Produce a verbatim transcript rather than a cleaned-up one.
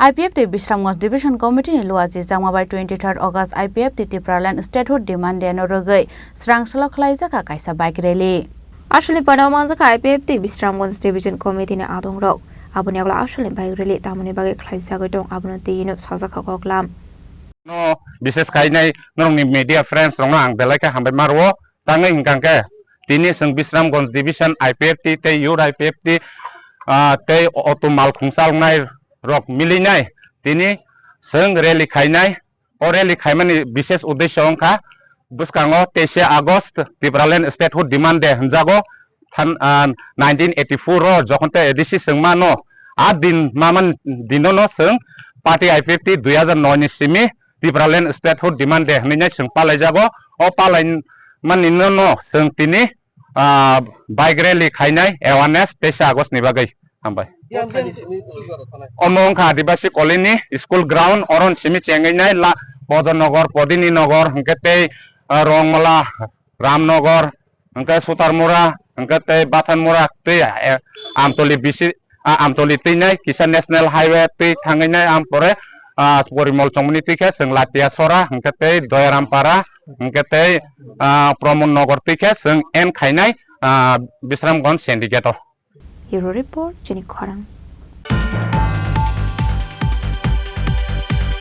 I P F T Bisramganj Division Committee ni luachi changma bai twenty third August I P F T Tipraland Statehood Demand Day no rwgwi srang salo khwlaijak kha kaisa bike rally. Aswlni panao manjak kha I P F T Bisramganj Division Committee ni adong rok. Aboni ulo aswlni bike rally tamoni bagwi khwlaijagwi tong, abono twi no sajak kha koklam. No, bishes khainai norokni media friends rokno ang belai khe hambai ma rwo. Tangwi hwnkha khe tini chwng Bisramganj Division I P F T tei Youth I P F T, ah, tei auto mal khungsa wngnai rok milinai tini chwng rally khainai. O rally khaimani bishes uddesho wngkha bwskango teise August Tipraland Statehood Demand Day hwnjago. Than, ah, nineteen eighty-four o jokhon te A D C chwng mano, a din maman dino no chwng party I P F T dui hajar noi ni simi Tipraland Statehood Demand Day hwnwi nai chwng palaijago. O palai mani no no chwng tini, ah, bike rally khainai awareness teisa August ni bagwi. Hambai. Omo wngkha Adibasi Colony, school ground, oron simi chengwi nai la Podonogor, Podini Nogor, hwnkhe tei, ah, Rongmala, Ramnogor, hwnkhe Sutarmura, hwnkhe tei Bathanmura tei, eh, Amtoli bisi, ah, Amtoli twi nai kisa National Highway twi thangwi nai, ampore, ah, Porimol chongmani twi khe chwng Latia Sora, hwnkhe tei Doyaram Para, hwnkhe tei, ah, Pramod Nogor twi khe chwng end khainai, ah, Bisramganj Syndicate o. Hero Report, chini khorang.